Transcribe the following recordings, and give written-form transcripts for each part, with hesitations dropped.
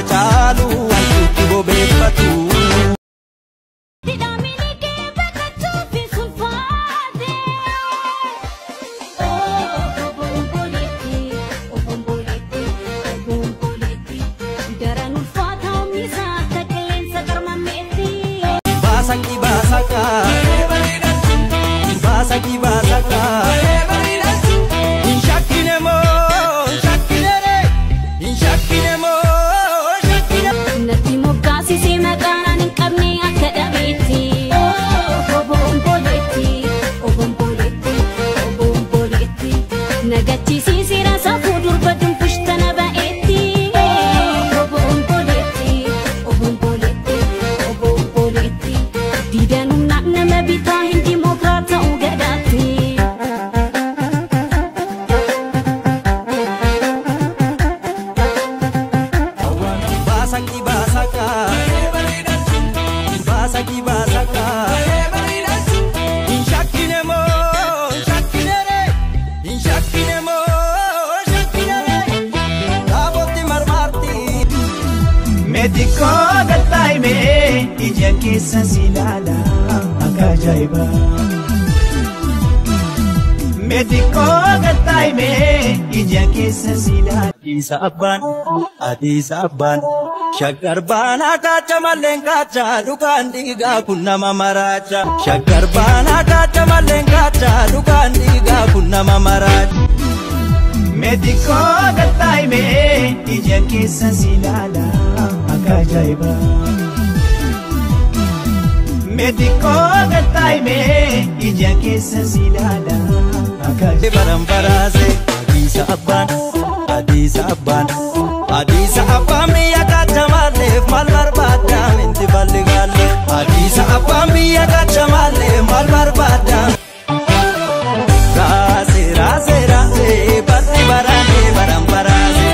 isa caalu wantuutti bobeeffatu. Baasaki baasaka, baasaki baasaka, inshakkine moo shakkinere, inshakkine moo shakkine. Natti moggaasisee maqaan hin qabne akka dhabeetti. Obomboleetti, obomboleetti, obomboleetti. Nagachiisiiseera safuu durba dunfishtana ba'eetti. Obomboleetti, obomboleetti, obomboleetti. Diidan humnaan nama bitaa hin dimookiraat ta'uu gadaatti. Baasaki baasaka, baasaki baasaka, inshakkine moo shakkinere, inshakkine moo shakkinere, dhaabotti marmarti. Meetikoo galtaa'imee ija keessa si ilaala akka ajaa'ibaa. Meetikoo galtaa'imee ija keessa si ilaala. Adiisa abbaan, adiisa abbaan, shaggar baanaa kaacha malleen kaacha dhugaan dhiigaa kun nama maraacha. Shaggar baanaa kaacha malleen kaacha dhugaan dhiigaa kun nama maraacha. Meetikoo galtaa'imee ija keessa si ilaala akka ajaa'ibaa. Meetikoo galtaa'imee ija keessa si ilaala akka ajaa'ibaa. Baran baraase adiisa abbaan, adiisa abbaan, adiisa abbaan biyya kaacha maalleef maal barbaadda minti balli gaalle. Adiisa abbaan biyya kaacha maalleef maal barbaadda. Raase raase raase barri baraane baran baraase.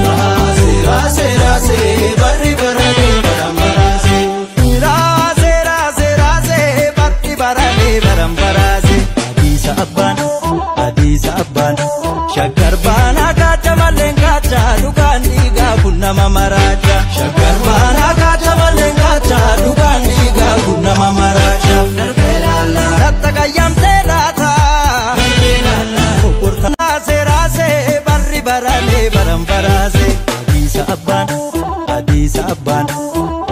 Raase raase raase barri baraane baran baraase. Raase raase raase barri baraane baran baraase. Adiisa abbaan, adiisa abbaan, shaggar baanaa kaacha malleen kaacha dhugaan dhiigaa kun nama maraacha. Shaggar baanaa kaacha malleen kaacha dhugaan dhiigaa kun nama maraacha. Latta qayyamtee laata. Raase raase barri baraane baran baraase. Adiisa abbaan, adiisa abbaan,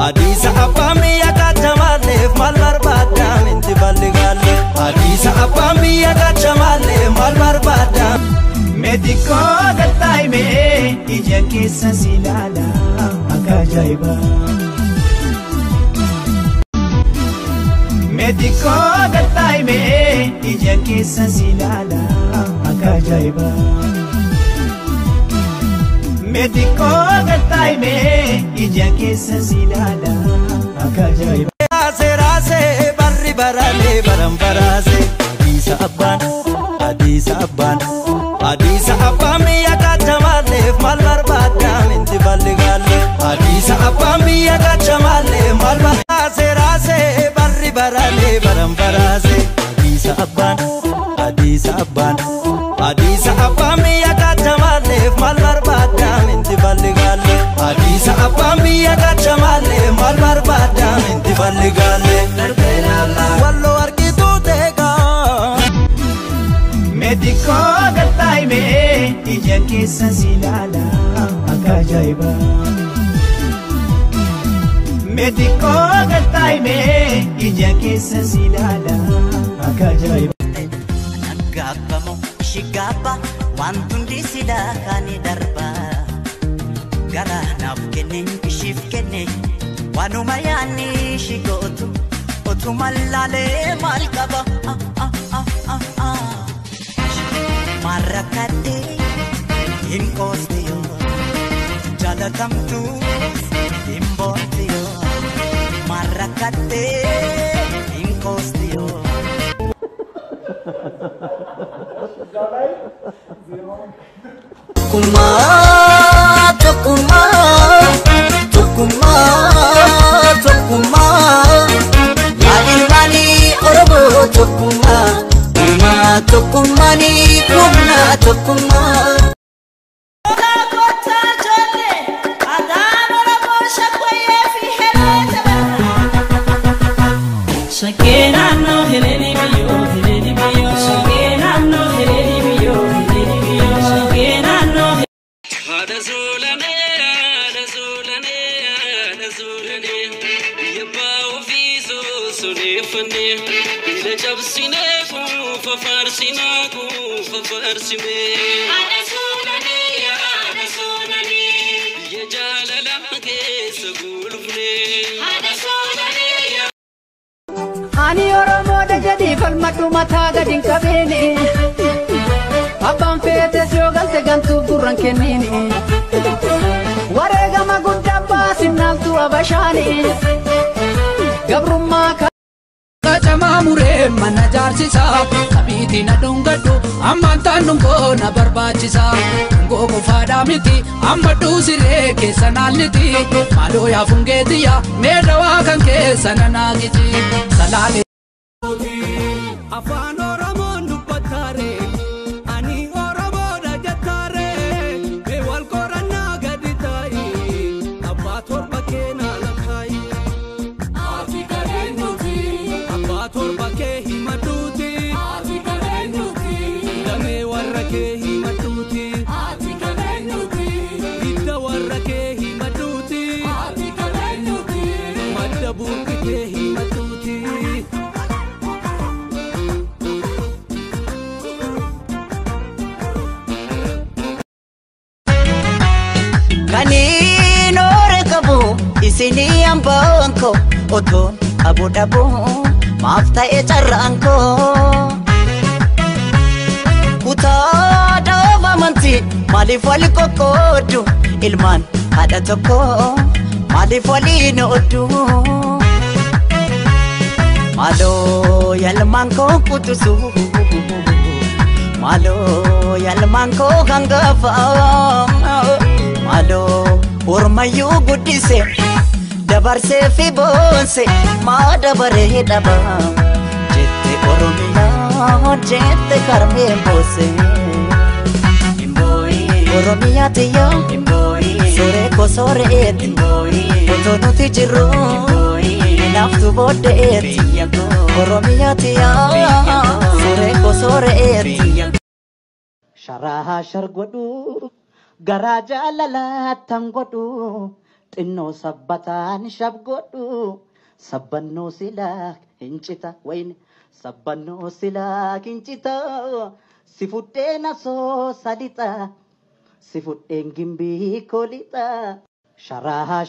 adiisa abbaan biyya kaacha maalleef maal barbaadda minti balli gaalle. Adiisa abbaan biyya kaacha maalleef maal barbaadda. Meetikoo galtaa'imee ija keessa si ilaala akka ajaa'ibaa. Meetikoo galtaa'imee ija keessa si ilaala akka ajaa'ibaa. Meetikoo galtaa'imee ija keessa si ilaala akka ajaa'ibaa. Raase raase barri baraane baran baraase. Adiisa abbaan, adiisa abbaan, adiisa abbaan biyya kaacha maalleef maal barbaadda minti balli gaalle. Adiisa abbaan biyya kaacha maalleef maal barbaadda. Raase raase barri baraane baran baraase. Adiisa abbaan, adiisa abbaan, adiisa abbaan biyya kaacha maalleef maal barbaadda minti balli gaalle. Adiisa abbaan biyya kaacha maalleef maal barbaadda minti balli gaalle. Walloo argituu teekaa. Meetikoo galtaa'imee ija keessa si ilaala akka ajaa'ibaa. Meetikoo galtaa'imee ija keessa si ilaala akka ajaa'ibaa. Gaabbamu ishii gaabba wanti hundi silaa kan darba. Gara naaf kenne ishiif kenne waanuma yaadni ishii gootu otuma laalee maal qaba. Maal rakkadhee hin qoosti yoo jaalatamtu hin boonti yoo maal rakkadhee hin qoosti yoo. Tokkummaa, tokkummaa, tokkummaa, tokkummaa. Yaa ilmaanii Oromoo tokkummaa, uumaa tokkummaanii humna tokkummaa. Kottaa ijoollee, adaan soneeffanne Bila cabsine kuufa faarsina kuufa faarsime Haadha soolanii haadha soolanii Biyya jaalala keessa gulufne Haadha soolanii. Ani Oromoodha jedhii falmadhu mataa gadi hin qabeeni. Abbaan feetes yoo galte gantuuf gurra hin kenniini. Wareegama guddaa baasinnaaltu abashaani. Gabrummaa Qacamaa muree mana jaarsisaa qabiitii na dhungadhu ammaan taan dhungoo na barbaachisaa dhungoo qofaadhaa miti amma dhuusiree keessa naanniti maaloo yaa fungeetiyya mee dawaa kan keessa na naagiti salaalee. Afaan Oromoon dubbataare ani Oromoodha jettaare mee wal qorannaa gadi taa'i abbaa torba keenaa lakkaa'i. Ati qabeenyuti. Abbaa torba kee himadhuuti. Ati qabeenyuti. Damee warra kee himadhuuti. Ati qabeenyuti. Hidda warra kee himadhuuti. Ati qabeenyuti. Madda burqitee himadhuuti. Kaniin oore qabu isinii hambaan koo otoon qabu dhabu maaf ta'e carraan koo. Kutaa dhaaba amantii maaliif wal qoqqooddu ilmaan haadha tokko maaliif waliin ooddu. Maaloo yalmaan koo qutusu maaloo yalmaan koo hangafa. Maaloo ormayyuu guddise dabarsee fi boonse maa dabaree dhaba jette Oromiyaa jette karmeen boose. Oromiyaa tiyya sooree koo sooreetti otoo nuti jirru naaftu booddeetti. Oromiyaa tiyya sooree koo sooreetti. Sharaa shar godhu garaa jaalalaattan godhu xinnoo sabbataan shab godhu sabbannoo silaa hin cita wayne sabbannoo silaa hin cita si fudheen asoo salixa si fudheen gimbii kolixa sharaa.